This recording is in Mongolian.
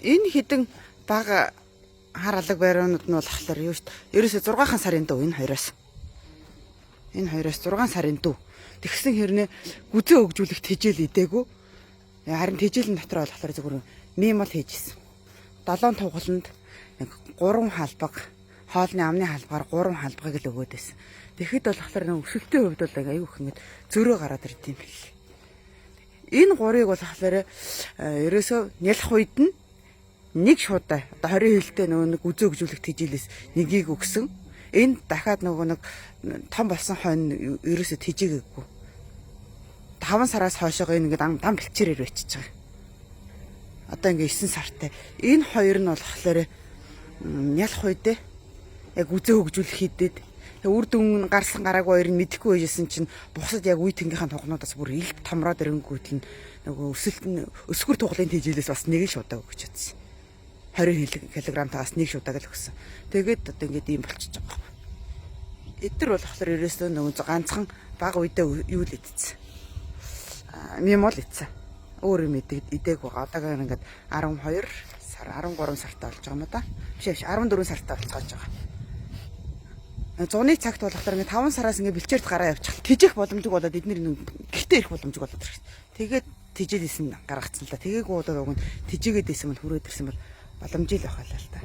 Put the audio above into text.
Энэ хэдэн бага хар алаг бариунууд нь болохоор юу шүү дээ. Ерөөсө 6 сарын дүү энэ хоёроос. Энэ хоёроос 6 сарын дүү. Тэгсэн хэрнээ гүзээ өгжүүлэх тэжээл идээгүй. Харин тэжээлийн дотор болохоор зүгээр мемол хийжсэн. 7 тугаланд нэг 3 халбаг, хоолны амны халбгаар 3 халбагыг л өгөөд байсан. Тэгэхэд болохоор нэг өсөлтийн хувьд бол аюу их ингэж зөрөө гараад ирд юм бэл. Энэ гурыг болохоор ерөөсөө нялх үед нь нэг шуудаа одоо 20 хилтэй нөгөө нэг үзээ өгжүүлэх тэжээлээс нэгийг өгсөн. Энэ дахиад нөгөө нэг том болсон хойно ерөөсөө тэжээгээгүй. 5 сараас хойшоогоо энэ ингээд дам бэлчээрээр бичиж байгаа. Одоо ингээ 9 сартай. Энэ хоёр нь болохоор ялах үедээ яг үзээ хөгжүүлэх хийдэд үр дүн гарсан гараагүй хоёр нь мэдэхгүй байжсэн чинь бусад яг үе тэнгийнхаа тугнуудаас бүр илт томроод ирэнгүүт нь нөгөө өсөлт нь өсгөр туглын тэжээлээс бас нэг нь шудааг өгч чадсан. 20 кг-таас нэг шудааг л өгсөн. Тэгээд одоо ингээд ийм болчихж байгаа юм. Эдгээр болохоор ерөөсөө нөгөө ганцхан баг үедээ юу л идсэн. Мемол идсэн. Өөр юм идээг байгаа. Одоо ингээд 12 сар, 13 сартай болж байгаа юм да. Биш биш, 14 сартай болцоож байгаа. Зуны цагт болохоор ингээд 5 сараас ингээд бэлчээрт гараа явчих. Тэжих боломжгүй болоод эднэр гэртээ ирэх боломжгүй болоод ирэх. Тэгээд тэжээлсэн гаргацсан л да. Тэгээгүй болоод уг нь тэжээгээд исэн бол хүрээд ирсэн бол боломжтой л байх л та.